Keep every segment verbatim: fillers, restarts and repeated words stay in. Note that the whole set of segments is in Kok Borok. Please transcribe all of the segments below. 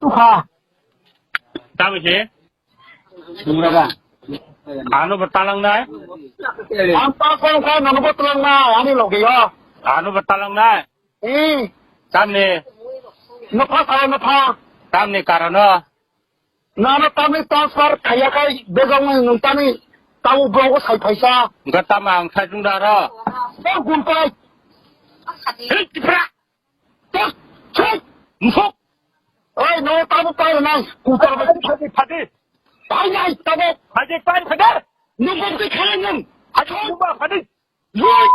Tukha. Tamo se? Sumraga. Ano bo talangnai? Ang pa kong kong ano bo talangnai, ani loge yo. Ano bo talangnai? Hmm. Tamni? Nokha sao nokha. Tamni karono? Nano tamni transfer khaiya khai begong nung tamni tamo blogo sai phaisa. Ga tama ang sai chung daro. Bo gunpai. Hei, Tipra! Tok, chok, musok. Oi, no, tamo pai nai. Kutar ba phadi, phadi. Pai nai, tamo. Phadi, pai, phadi. Nung ba phadi khala nung. Phadi, nung ba phadi. Loi,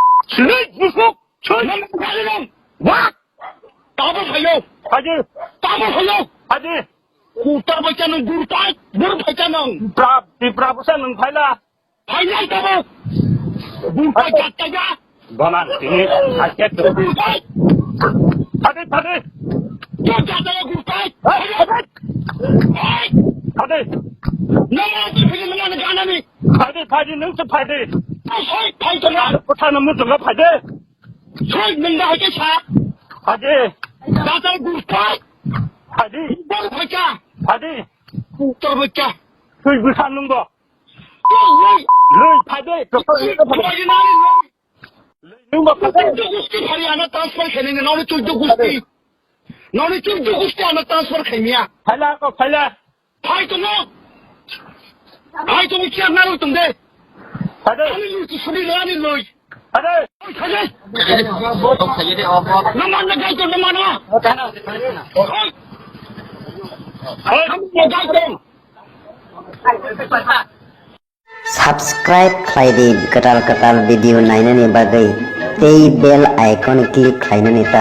loi, musok. Choi. Nung khala nung. Wa. Tamo phayo. Phadi. Tamo phayo. Phadi. Kutar ba cha nung gurtai, gur phai cha nung. Pra, di pra busa nung phaila. Phainai tamo. Bukai jattaiga. Boman, tini, aske tu. Bukai. Thade, thade. Kya jattaiga bukai? Hey, thade. Hey. Thade. Nama tu phini nama na gana ni. Thade, thade, nung tu thade. Hey, hey, phai tu na. Kotha na mutu ga thade. Soi nung da hai ke sa. Thade. Jattaiga bukai. Thade. Bukai phai cha. Thade. Bukai phai cha. Soi busa nung do. Loi, loi, phai de. Loi, loi, loi. Loi, nung ba phai de. Chuddo gusti phari ano transfer khainai, noni chuddo gusti. Noni chuddo gusti ano transfer khaimya. Phaila ko, phaila. Phai tongo. Phai tongo, kiya nalo tong de. Phai de. Ani loi, suri lo, ani loi. Phai de. Phai de. Naman na gai to, naman na. Oi. Oi. Naman na gai to. Subscribe khlai di kwtal kwtal video nainani bagwi tei bell icon click khlainani ta.